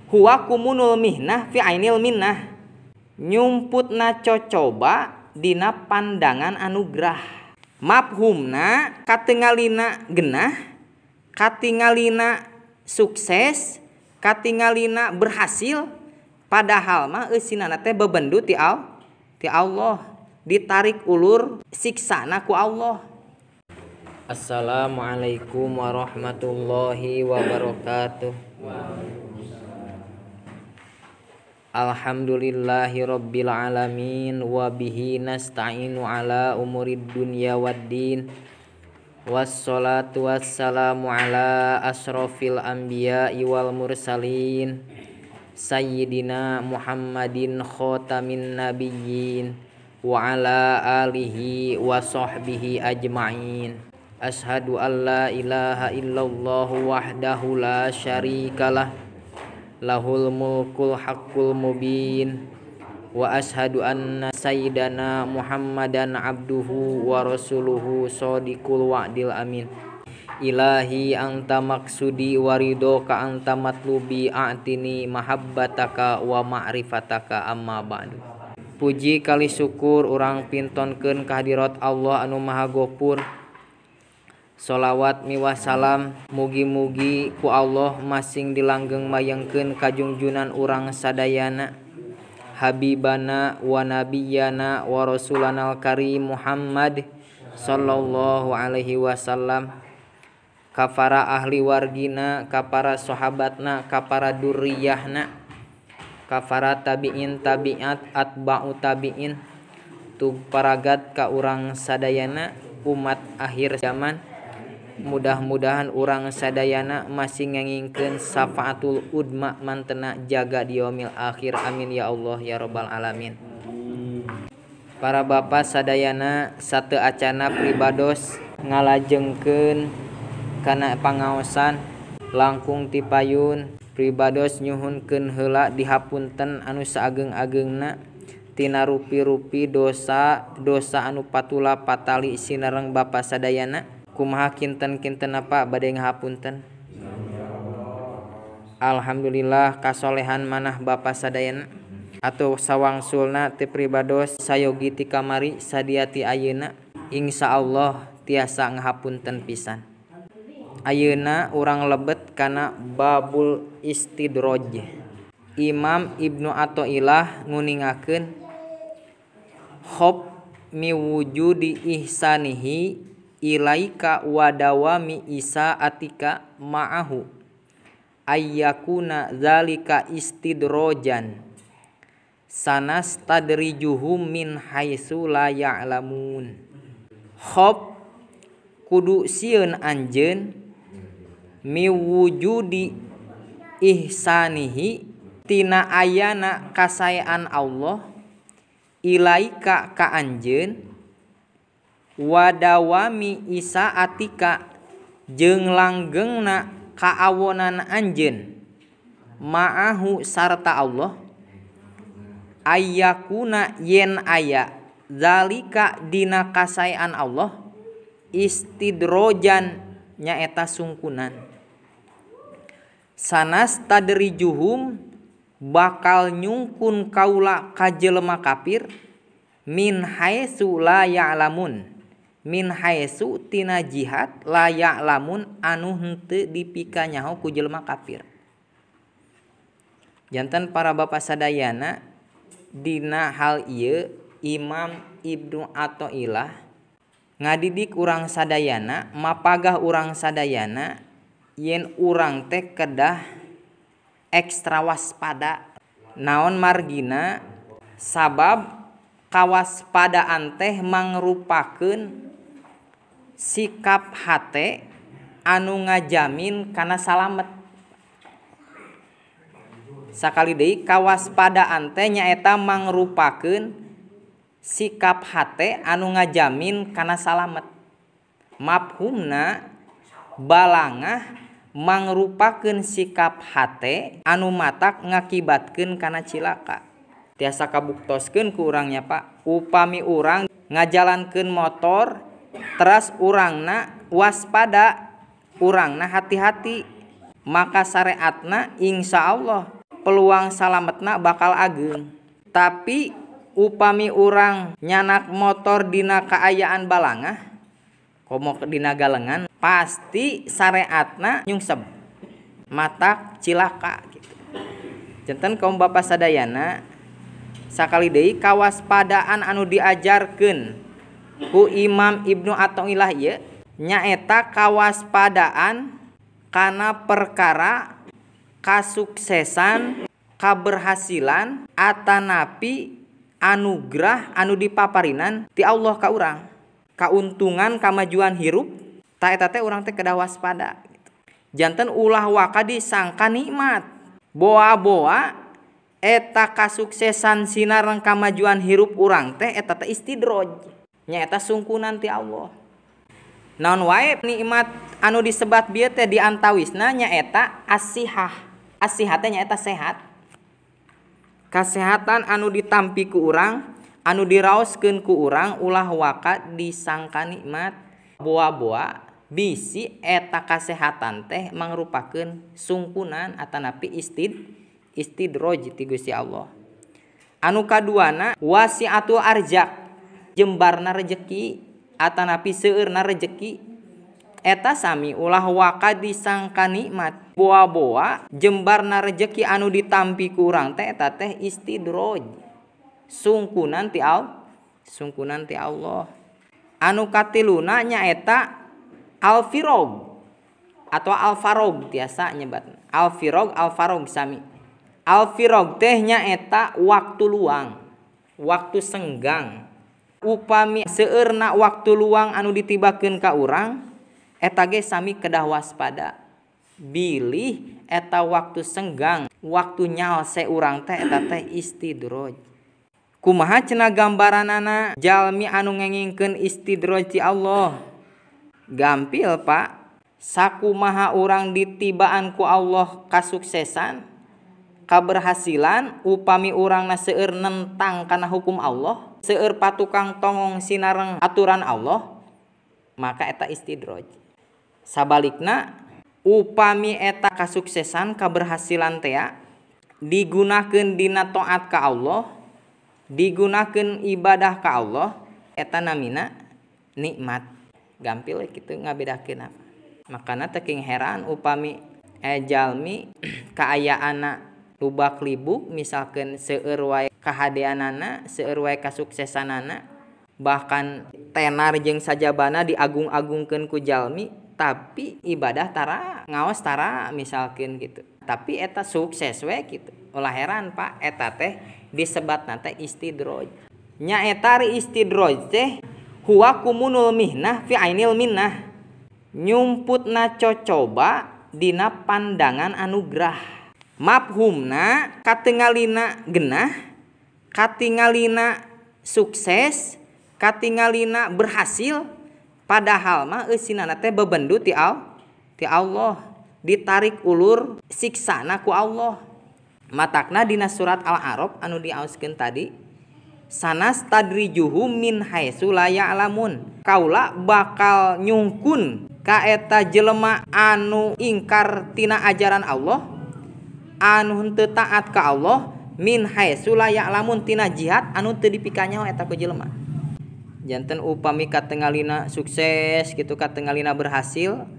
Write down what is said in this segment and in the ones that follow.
Huwa kumunul mihnah fi ainil minnah. Nyumputna cocoba dina pandangan anugerah. Mafhumna katingalina genah, katingalina sukses, katingalina berhasil, padahal mah eusinana teh bebendu ti Allah, ditarik ulur siksana ku Allah. Assalamualaikum warahmatullahi wabarakatuh. Alhamdulillahi rabbil alamin wa bihi nasta'inu ala umurid dunya waddin. Wassalatu wassalamu ala asrofil anbiya'i wal mursalin sayyidina Muhammadin khatamin nabiyyin wa ala alihi wa sahbihi ajma'in. Ashhadu an la ilaha illallah wahdahu la syarikalah lahul mulkul haqqul mubin wa ashhadu anna sayyidana Muhammadan abduhu wa rasuluhu shadiqul wa'dil amin. Ilahi anta maksudi wa ridhoka anta matlubi a'tini mahabbataka wa ma'rifataka amma ba'du. Puji kali syukur urang pintonkeun kehadirat Allah anu maha gopur. Sholawat miwah salam mugi-mugi ku Allah masing dilanggeng mayengkeun kajungjunan urang sadayana habibana wa nabiyana wa rasulanal karim Muhammad sallallahu alaihi wasallam, ka para ahli wargina, ka para sahabatna, ka para durriyahna, ka para tabiin tabiat atba'u tabiin, tug paragat ka urang sadayana umat akhir zaman. Mudah-mudahan urang sadayana masih ngengingkeun syafaatul udma mantena jaga di yaumil akhir. Amin ya Allah ya rabbal alamin. Para bapak sadayana sateu acana pribados ngalajengkeun kana pangaosan langkung ti payun pribados nyuhunkeun heula dihapunten anu saageng-agengna tina rupi-rupi dosa-dosa anu patula patali sinareng bapak sadayana. Kumaha kinten-kinten apa bade ngahapunten? Alhamdulillah kasolehan manah bapa sadayana atau sawangsulna ti pribados sayogi ti kamari sadia ti ayeuna insyaallah tiasa ngahapunten pisan. Ayeuna urang lebet kana babul istidraj. Imam Ibnu Athaillah nguningakeun khob miwujudi ihsanihi ilaika wa dawami isaatika ma'ahu ayyakuna zalika istidrojan sanas tadrijuhum min haitsu la ya'lamun. Khob kudu sieun anjeun miwujudi ihsanihi tina ayana kasaean Allah ilaika ka anjeun wadawami isaatika jeung langgengna kaawonan anjeun ma'ahu sarta Allah ayyakuna yen aya zalika dina kasaean Allah istidrojan nyaeta sungkunan sanas tadrijuhum bakal nyungkun kaula ka jelema kafir min haitsu la ya'lamun min haitsu tina jihad la ya'lamun anu henteu dipikanyaho ku jelema kafir. Janten para bapak sadayana dina hal ieu Imam Ibnu Athaillah ngadidik urang sadayana, mapagah urang sadayana yen urang teh kedah ekstra waspada. Naon margina? Sabab kawaspadaan teh mangrupakeun sikap hate anu ngajamin kana salamet. Sakali deui kawaspadaan teh nyaeta mangrupakeun sikap hate anu ngajamin kana salamet. Mafhumna balangah mangrupakeun sikap hate anu matak ngakibatkeun kana cilaka. Tiasa kabuktoskeun ku urangnya Pak, upami urang ngajalankeun motor teras urangna waspada, urangna hati-hati, maka syariatna insya Allah peluang salametna bakal ageng. Tapi upami urang nyanak motor dina kaayaan balangah komo dina galengan pasti syariatna nyungsep matak cilaka gitu. Janten kaum bapak sadayana sakali deui kawaspadaan anu diajarkeun ku Imam Ibnu Athaillah ieu nyaeta kawaspadaan kana perkara kasuksesan, kaberhasilan atanapi anugerah anu dipaparinan ti Allah ka urang, kauntungan kamajuan hirup ta eta teh urang teh kedah waspada gitu. Janten ulah waka disangka nikmat, boa-boa eta kasuksesan sinareng kamajuan hirup urang teh eta teh istidroj, nyaeta sungkunan ti Allah. Naon wae nikmat anu disebat bieu teh diantawisna nyaeta asihah. Asihah teh nyaeta sehat. Kasehatan anu ditampi ku urang, anu diraoskeun ku urang ulah waka disangka nikmat. Boa-boa bisi eta kasehatan teh mangrupakeun sungkunan atanapi istidroj ti Gusti Allah. Anu kaduana wasiatul arzak, jembarna rejeki atanapi seueurna rejeki. Eta sami ulah waka disangka nikmat. Boa-boa jembarna rejeki anu ditampi ku urang teh eta teh istidroj, sungkunan ti Allah, sungkunan ti Allah. Anu katiluna nyaeta alfirog atau alfarog tiasa nyebatna. Alfirog alfarog sami. Alfirog teh nyaeta waktu luang, waktu senggang. Upami seueurna waktu luang anu ditibakeun ka urang eta ge sami kedah waspada. Bilih eta waktu senggang, waktu nyalse urang teh eta teh istidroj. Kumaha cenah gambaranana jalmi anu ngengingkeun istidroj ti Allah? Gampil Pak, sakumaha urang ditibaan ku Allah kasuksesan, kaberhasilan, upami urangna seueur nentang kana hukum Allah, seueur patukang tongong sinareng aturan Allah, maka eta istidroj. Sabalikna upami eta kasuksesan kaberhasilan tea digunakeun dina taat ka Allah, digunakeun ibadah ka Allah, eta namina nikmat. Gampil kitu ngabedakeun apa. Makana teu king heran upami jalmi kaayaanna lubak libuk, misalkeun seueur wae kahadeanana, seueur wae kasuksesanana, bahkan tenar jeung sajabana diagung-agungkeun ku jalmi, tapi ibadah tara, ngaos tara misalkeun gitu. Tapi eta sukses we gitu. Ulah heran Pak, eta teh disebatna teh istidroj. Nyaeta ari istidroj teh huwa kumunul mihnah fi ainil minnah. Nyumputna cocoba dina pandangan anugerah. Mafhumna katingalina genah, katingalina sukses, katingalina berhasil, padahal mah eusinana teh bebendu ti Allah, ditarik ulur siksana ku Allah. Matakna dina surat Al-A'raf anu diaoskeun tadi, sanas tadrijuhum min haitsu la ya'lamun. Kaula bakal nyungkun ka eta jelema anu ingkar tina ajaran Allah, anu henteu taat ka Allah, min haitsu la ya'lamun, tina jihad anu teu dipikanyaho eta ku jelema. Janten upami katengalina sukses gitu, katengalina berhasil,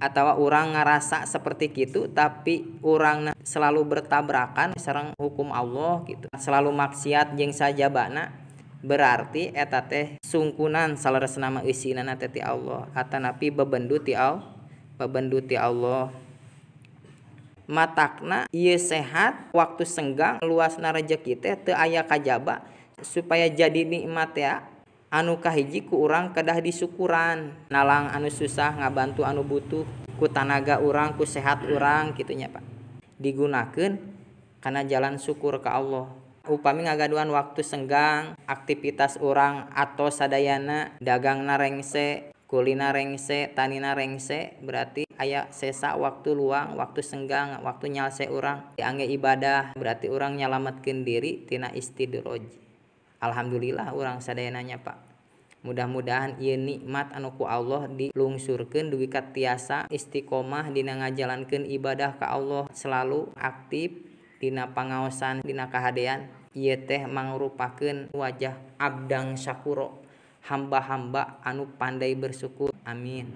atawa urang ngarasa seperti gitu, tapi urang selalu bertabrakan sareng hukum Allah gitu, selalu maksiat jeung sajabana, berarti eta teh sungkunan saleresna mah eusinana teh ti Allah atanapi bebendu ti Allah, bebendu ti Allah. Matakna ieu sehat, waktu senggang, luasna rejeki teh teu aya kajaba supaya jadi nikmat ya. Anu kahiji ku urang kedah disukuran, nalang anu susah, ngabantu anu butuh, ku tanaga urang, ku sehat urang kitu nya Pak. Digunakeun kana jalan syukur ka Allah. Upami ngagaduhan waktu senggang, aktivitas urang atau sadayana, dagangna rengse, kulina rengse, tanina rengse, berarti aya sesa waktu luang, waktu senggang, waktu nyalse urang diangge ibadah, berarti urang nyalametkeun diri tina istidroj. Alhamdulillah urang sadayananya Pak. Mudah-mudahan ieu nikmat anu ku Allah dilungsurkeun dugi ka tiasa istiqomah dina ngajalankeun ibadah ka Allah, selalu aktif dina pangaosan dina kahadean ieu teh mangrupakeun wajah abdang syakuro, hamba-hamba anu pandai bersyukur. Amin.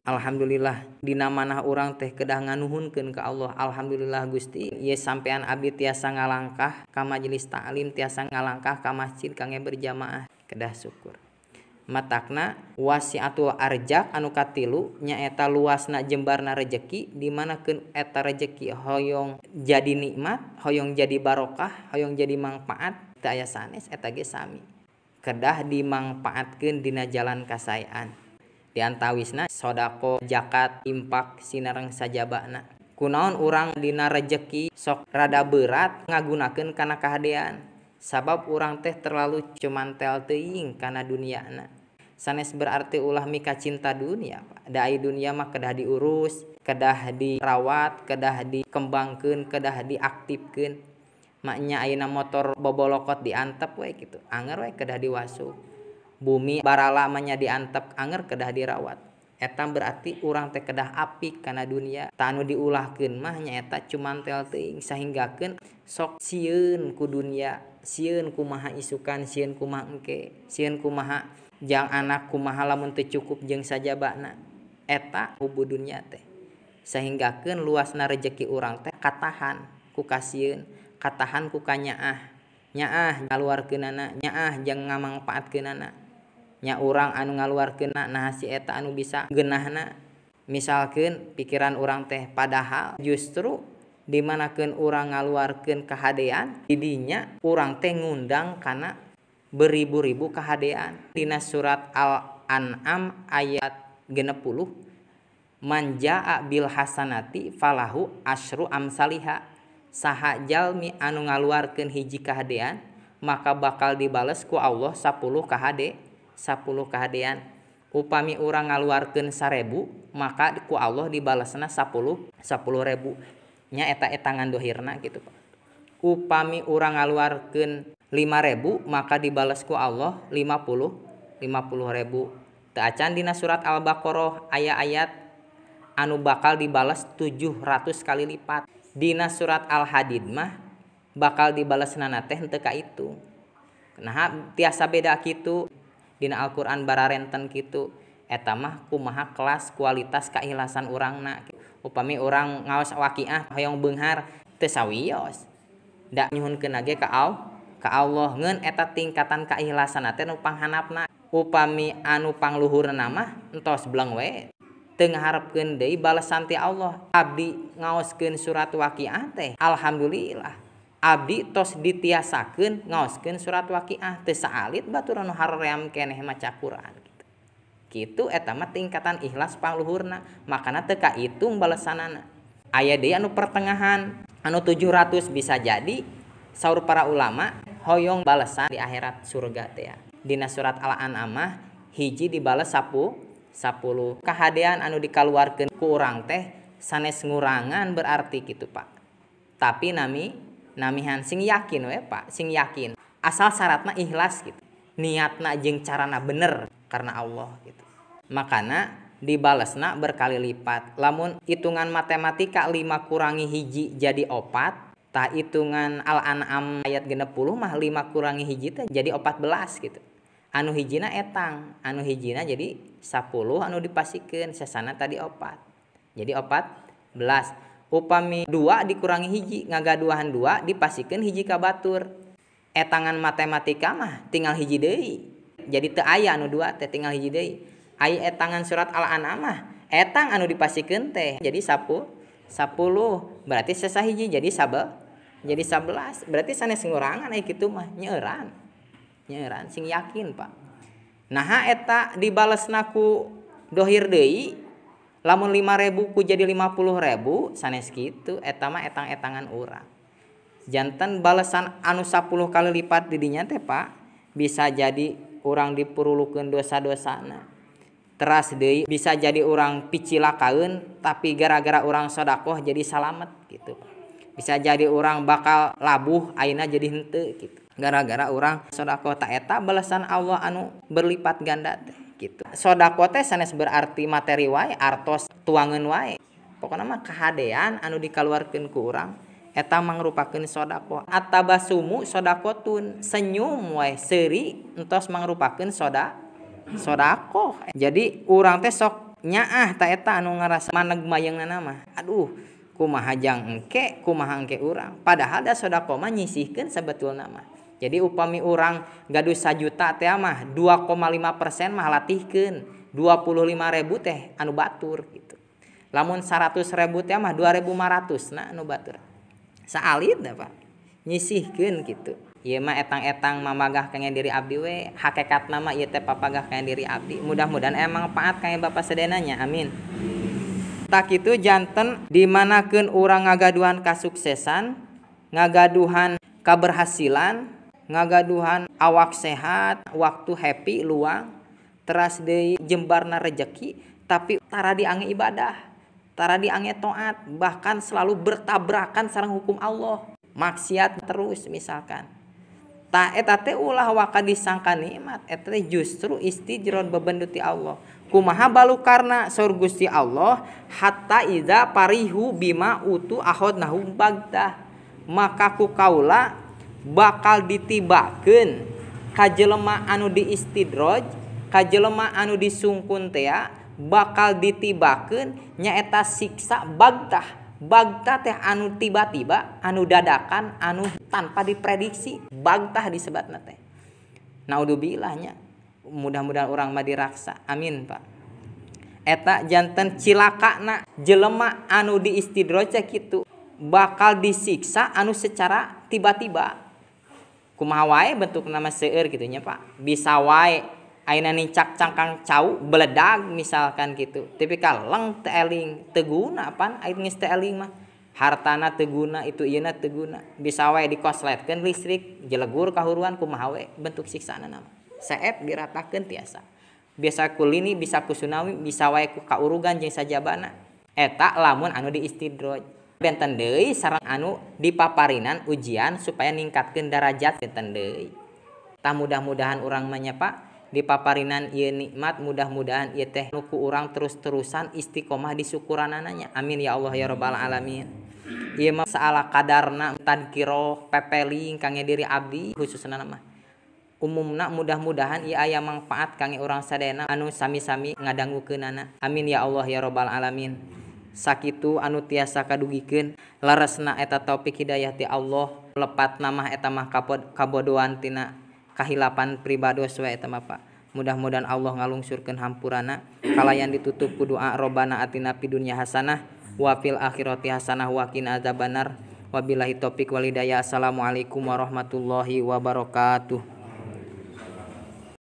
Alhamdulillah dina manah urang teh kedah nganuhunkeun ka Allah. Alhamdulillah Gusti, ieu sampean abdi tiasa ngalangkah ka majelis taklim, tiasa ngalangkah ka masjid kangge berjamaah, kedah syukur. Matakna wasiatul arjak anu katilu nyaeta luasna jembarna rejeki, di mana keun eta rejeki hoyong jadi nikmat, hoyong jadi barokah, hoyong jadi mangpaat, teu aya sanes eta ge sami. Kedah dimangpaatkeun dina jalan kasaean. Di antawisna sodako, zakat, infak sinareng sajabana. Kunaon urang dina rejeki sok rada berat ngagunakeun kana kahadean, sabab urang teh terlalu cumantel teuing kana duniana. Sanes berarti ulah mika cinta dunia, Pak. Da ai dunia mah kedah diurus, kedah dirawat, kedah dikembangkeun, kedah diaktifkeun. Maknya ayeuna motor bobolokot diantep we kitu, anger we kedah diwasuh. Bumi barala mah nya diantep, anger kedah dirawat. Eta berarti urang teh kedah apik kana dunia. Tah anu diulahkeun mah nyaeta cumantel teuing sahinggakeun sok sieun ku dunia, sieun kumaha isukan, sieun kumaha engke, sieun kumaha jang anak, kumaha lamun teu cukup jeung sajabana. Eta hubu dunia teh sahinggakeun luasna rejeki urang teh katahan ku kasieun, katahan ku kanyaah, nyaah ngaluarkeunana, nyaah jeung ngamangpaatkeunana. Nya urang anu ngaluarkeunna nah si eta anu bisa geunahna. Misalkeun pikiran urang teh padahal justru dimanakeun urang ngaluarkeun kahadean, didinya urang teh ngundang kana beribu-ribu kahadean. Dina surat Al-An'am ayat 60, man jaa bil hasanati falahu asyru amsaliha. Saha jalmi anu ngaluarkeun hiji kahadean maka bakal dibales ku Allah 10 kahade, 10 kahadean. Upami urang ngaluarkeun 1000 maka ku Allah dibalesna 10.000. Nya eta etangan dohirna gitu Pak. Upami urang ngaluarkeun 5.000 maka dibales ku Allah 50.000. Teu acan dina surat Al-Baqarah aya ayat anu bakal dibales 700 kali lipat. Dina surat Al-Hadid mah bakal dibalesna teh henteu kaitung. Nah tiasa beda kitu dina Al-Qur'an bararenten kitu. Eta mah kumaha kelas kualitas keikhlasan urangna. Upami urang ngaos waqiah hoyong beunghar teu sawios. Da nyuhunkeun ge ka Allah ngeun eta tingkatan keikhlasan teh nu panghanapna. Upami anu pangluhurna mah entos bleng we. Teu ngaharepkeun deui balesan ti Allah. Abdi ngaoskeun surat waqiah teh alhamdulillah abdi tos ditiasakeun ngaoskeun surat waqiah teu saalit batur anu haream keneh maca Quran gitu. Kitu eta mah tingkatan ikhlas pangluhurna, makana teu kaitung balesanana. Aya deui anu pertengahan anu 700 bisa jadi saur para ulama hoyong balesan di akhirat surga teh. Dina surat Al-An'am mah hiji dibales 10 kahadean anu dikaluarkeun ku urang teh sanes ngurangan berarti kitu Pak. Tapi namihan sing yakin we Pak, sing yakin. Asal syaratna ikhlas gitu. Niatna jeung carana bener karena Allah gitu. Makana dibalesna berkali lipat. Lamun hitungan matematika 5 kurangi hiji jadi 4, tah hitungan Al-An'am ayat 60 mah 5 kurangi hiji teh jadi 14 gitu. Anu hijina etang, anu hijina jadi 10 anu dipasikeun, sesana tadi 4. Jadi 14. Upami 2 dikurangi hiji, ngagaduhan 2 dipasikeun hiji ka batur. Etangan matematika mah tinggal hiji deui. Jadi teu aya anu 2 teh tinggal hiji deui. Ai etangan surat Al-An'am mah etang anu dipasikeun teh jadi 10 berarti sesa hiji jadi jadi 11. Berarti sanes ngurangan ai kitu mah nyeuran. Nyeuran sing yakin Pak. Naha eta dibalesna ku dohir deui lamun 5.000 ku jadi 50.000 sanes kitu eta mah etang-etangan urang. Janten balesan anu 10 kali lipat di dinya teh Pak bisa jadi urang dipurulukeun dosa-dosana. Teras deui bisa jadi urang picilakaeun tapi gara-gara urang sedekah jadi salamet gitu Pak. Bisa jadi urang bakal labuh ayeuna jadi henteu gitu. Gara-gara urang sedekah ta eta balesan Allah anu berlipat ganda teh gitu. Sedekah teh sanes berarti materi wae, artos tuangeun wae. Pokona mah kahadean anu dikaluarkeun ku urang eta mangrupakeun sedekah. Atabasumu sedekatun, senyum wae seuri entos mangrupakeun sedekah. Jadi urang teh sok nyaah ta eta anu ngarasa maneg mayeungna mah. Aduh, kumaha jang engke, kumaha engke urang. Padahal da sedekah mah nyisihkeun sebetulna mah. Jadi upami urang gaduh 1 juta teh mah 2,5% mah latihkeun. 25.000 teh anu batur gitu. Lamun 100.000 teh mah 2.500 na anu batur. Saalit da Pak. Nyisihkeun gitu. Ieu mah etang-etang mamagah kangge diri abdi we, hakikatna mah ieu teh papagah kangge diri abdi. Mudah-mudahan emang manfaat kangge bapak sedenanya. Amin. Tak kitu janten dimanakeun urang ngagaduhan kasuksesan, ngagaduhan kaberhasilan, ngagaduhan awak sehat, waktu happy luang, teras deui jembarna rejeki, tapi tara diange ibadah, tara diange taat, bahkan selalu bertabrakan sareng hukum Allah, maksiat terus misalkan. Ta eta teh ulah waka disangka nikmat, eta teh justru istijrod bebendu ti Allah. Kumaha balukarna saur Gusti Allah, hatta iza parihu bima utu akhadnahum bagtah. Maka ku kaula bakal ditibakeun ka jelema anu diistidroj, ka jelema anu disungkun tea, bakal ditibakeun nyaeta siksa bagtah. Bagtah teh anu tiba-tiba, anu dadakan, anu tanpa diprediksi, bagtah disebatna teh. Naudzubillah nya. Mudah-mudahan urang mah diraksa. Amin, Pak. Eta janten cilakana jelema anu diistidroj teh kitu, bakal disiksa anu secara tiba-tiba. Kumaha wae bentukna mah seueur kitu nya, Pak. Bisa wae ayeuna nincak cangkang cau beledag misalkan gitu. Tipikal leng teu eling, teu guna pan ayeuna geus teu eling mah. Hartana teu guna, itu ieuna teu guna. Bisa wae dikosletkeun listrik, jelegur kahuruan kumaha we bentuk siksaana mah. Seep diratakeun tiasa. Bisa ku lini, bisa ku tsunami, bisa wae ku kaurugan jeung sajabana. Eta lamun anu diistidroj. Benten deui sareng anu dipaparinan ujian supaya ningkatkeun darajat benten deui. Tah mudah-mudahan urang mah nya Pak dipaparinan ieu nikmat, mudah-mudahan ieu teh nu ku urang terus-terusan istiqomah disukuranana nya. Amin ya Allah ya rabbal alamin. Ieu mah saala kadarna tadkiroh pepeling kangge diri abdi khususna mah. Umumna mudah-mudahan ieu aya manfaat kangge urang sadayana anu sami-sami ngadangukeunana. Amin ya Allah ya rabbal alamin. Sakitu anu tiasa kadugikeun leresna eta taufik hidayah ti Allah, lepatna mah eta mah kabodohan tina kahilapan pribados we eta mah Pak. Mudah-mudahan Allah ngalungsurkeun hampurana. Kalayan ditutup ku doa Robbana atina fid dunya hasanah wa fil akhirati hasanah wa qina adzabannar. Wabillahi taufik wal hidayah. Assalamualaikum warahmatullahi wabarakatuh.